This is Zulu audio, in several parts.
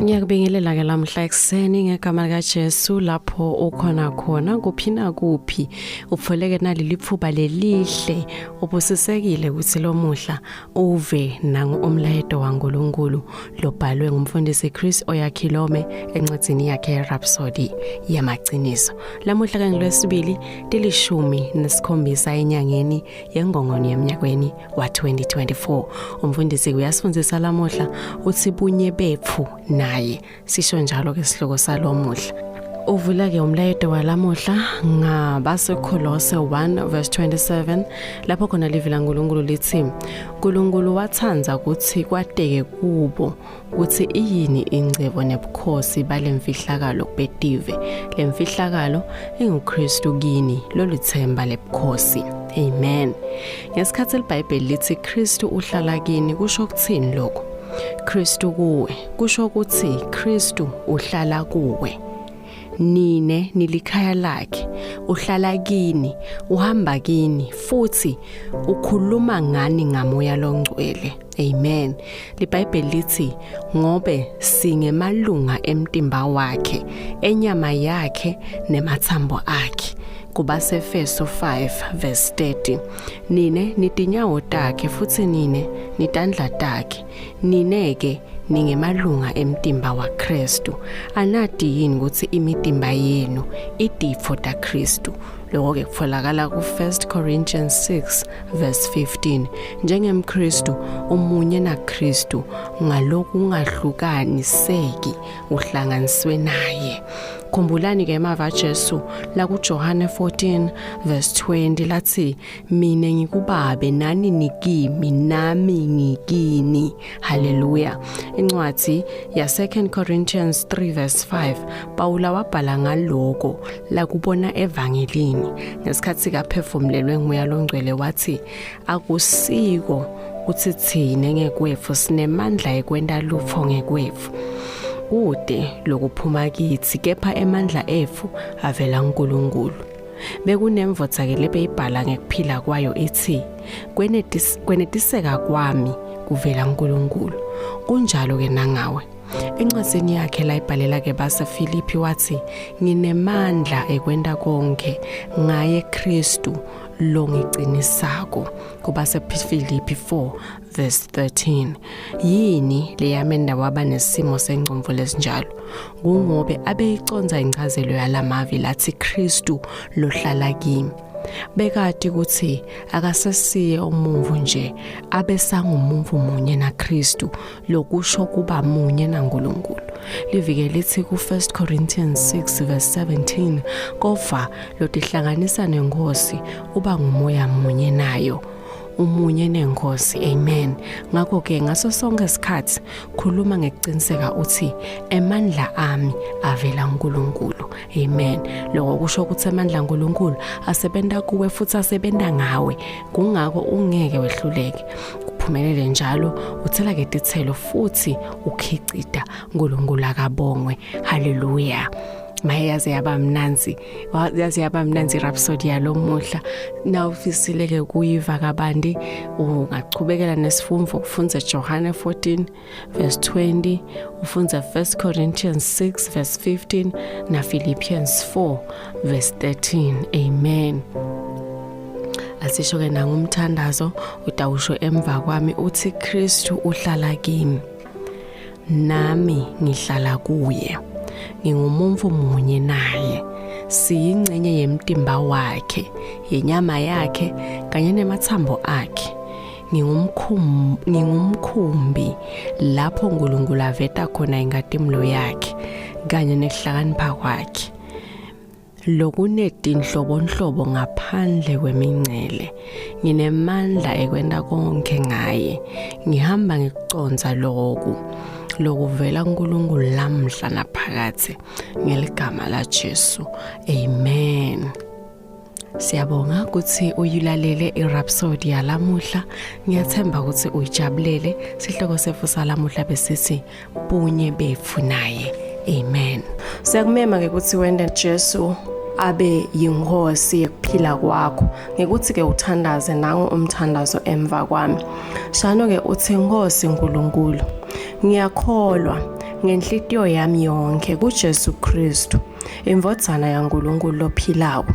Ngiyakubingelela ke lamhla ekuseni ngegama lika Jesu lapho ukhona khona kuphi na kuphi upfoleke naleli phuba lelihle ubusisekile ukuthi lomuhla uve nangu umlayeto waNkulunkulu lobhalwe ngumfundisi Chris Oyakhilome encwadini yakhe Rhapsody yamaqiniso. Lamuhla ke ngilwesibili 17 enyangeni yengongoni yeminyakweni wa-2024. Umfundisi uyasifundisa lamuhla uthi bunye bethu naye. Sisho njalo ke sihloko salomuhla. Uvula ke umlayeto walamuhla ngabaseKolose 1 verse 27 lapho khona livi laNkulunkulu lithi uNkulunkulu wathanza ukuthi kwateke kubo ukuthi iyini ingcebo nebukhosi balemfihlakalo kubetive. Lemfihlakalo inguKristu kini loluthemba lebukhosi. Amen. Ngesikhathi iBhayibheli lithi Kristu uhlala kini kusho ukuthini lokho? Kristu kuwe kusho ukuthi Kristu uhlala kuwe. Nine nilikhaya lakhe, uhlala kini, uhamba kini futhi ukhuluma ngani ngamoya longcwele. Amen. LiBhayibheli lithi ngobe singemalunga emtimba wakhe, enyama yakhe nemathambo akhe. KubaseEfeso 5 verse 30. Nine nitinyawo takhe futhi nine nitandla takhe. Nine ke ningemalunga emtimba waKristu. Anati yini ukuthi imitimba yenu idifo taKristu? Lokho ke kutholakala ku1 Corinthians 6 verse 15. NjengemKristu umunye naKristu ngalokungahlukaniseki uhlanganiswe naye. Khumbulani ke emava Jesu la kuJohane 14 verse 20 lathi mina ngikubabe nani nikimi nami ngikini. Haleluya. Incwadi ya 2 Corinthians 3 verse 5 Pawula wabhala ngaloko la kubona evangelini ngesikhathi kaphefumulelwe ngumoya longcwele wathi akusiko kuthi thine ngekwetfu sinemandla ekwenta lutfo ngekwetfu kude lokuphuma kithi kepha emandla etfu avela kuNkulunkulu. Bekunemvodza ke lebeyibhala ngekuphila kwayo ithi kwenetiseka kwami kuvela kuNkulunkulu. Kunjalo ke nangawe. Encwadzini yakhe layibhalela ke baseFilipi wathi nginemandla ekwenta konke ngaye Kristu longicinisako. KubaseFilipi 4 verse 13. Yini leyamenda waba nesimo sengcondvo lesinjalo? Kungobe abeyiconza incazelo yalamavi lathi Kristu lohlala kimi. Bekati ukuthi akasesiye umuntu nje, abesangumuntu munye naKristu, lokusho kuba munye naNkulunkulu. Livike lithi ku1 Corinthians 6 verse 17 kova lotihlanganisa nenkosi uba ngumoya munye nayo. Umunye nenkosi. Amen. Ngakho ke ngaso sonke isikhathi khuluma ngekuqiniseka uthi emandla ami avela kuNkulunkulu. Amen. Lokho kusho ukuthi amandla kaNkulunkulu asebenza kuwe futhi asebenza ngawe. Kungako ungeke wehluleke. Kuphumelele njalo uthela ke tithelo futhi ukhicida. uNkulunkulu akabongwe. Haleluya. Maye yaze yaba mnanzi, yaze yaba mnanzi Rhapsody yalomuhla. Nawufisile ke kuyiva kabandi ungachubekela nesifundvo ufundze Johane 14 verse 20, ufundze 1 Corinthians 6 verse 15 na Philippians 4 verse 13. Amen. Asisho ke nangumthandazo utawusho emva kwami uthi Kristu uhlala kimi nami ngihlala kuye, ngingumuntu munye naye, siyingcenye yemtimba wakhe, yenyama yakhe kanye nemathambo akhe. Ngingumkhumbi lapho uNkulunkulu aveta khona inkatimlo yakhe kanye nekuhlakanipha kwakhe lokunetinhlobonhlobo ngaphandle kwemincele. Nginemandla ekwenta konke ngaye, ngihamba ngikuconza loku lokuvela kuNkulunkulu lamhla naphakathe ngeligama la Jesu. Amen. Siyabonga ukuthi uyilalele iRhapsody yalamuhla. Ngiyathemba ukuthi uyijabulele. Sihloko setfu salamuhla besithi bunye betfu naye. Amen. Siyakumema ke ukuthi wende Jesu abe yinkosi yekuphila kwakho ngekuthi ke uthandaze nangu umthandazo emva kwami. Shano ke uthi Nkosi uNkulunkulu, ngiyakholwa ngenhlitiyo yami yonke kuJesu Kristu, indvodzana yaNkulunkulu lophilako.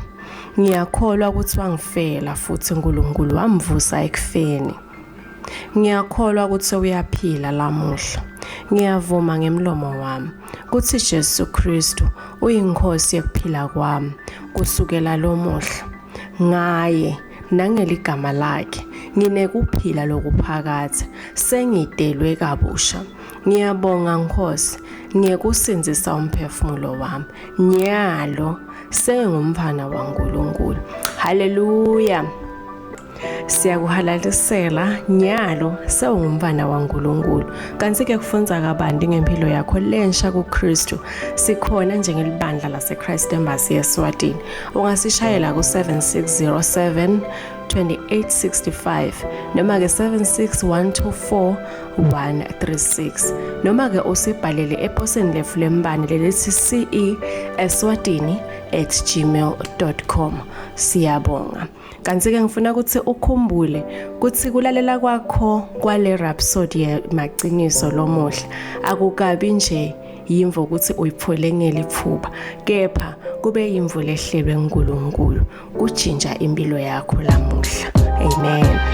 Ngiyakholwa ukuthi wangifela futhi uNkulunkulu wamvusa ekufeni. Ngiyakholwa ukuthi uyaphila lamuhla. Ngiyavuma ngemlomo wami ukuthi Jesu Kristu uyinkosi yekuphila kwami kusukela lomuhla. Ngaye nangeligama lakhe nginekuphila lokuphakathe sengidelwe kabusha. Ngiyabonga Nkosi ngekusindzisa umphefumulo wami. Nyalo sengumfana waNkulunkulu. Haleluya. Siyakuhalalisela nyalo sewungumfana waNkulunkulu. Kanti ke kufunza kabanti ngempilo yakho lensha kuKristu. Sikhona njengelibandla laseChrist Embassy eSwatini. Ungasishayela ku 7607 2865 noma ke 76124 136 noma ke usibhalele eposeni letfu lembane lelithi ce eswatini at gmail.com. Siyabonga. Kanti-ke ngifuna ukuthi ukhumbule ukuthi kulalela kwakho kwale Rhapsody yemaciniso lomuhla akukabi nje yimvo ukuthi uyiphole ngeliphuba, kepha kube yimvo lehlelwe nguNkulunkulu kujinja impilo yakho lamuhla. Amen.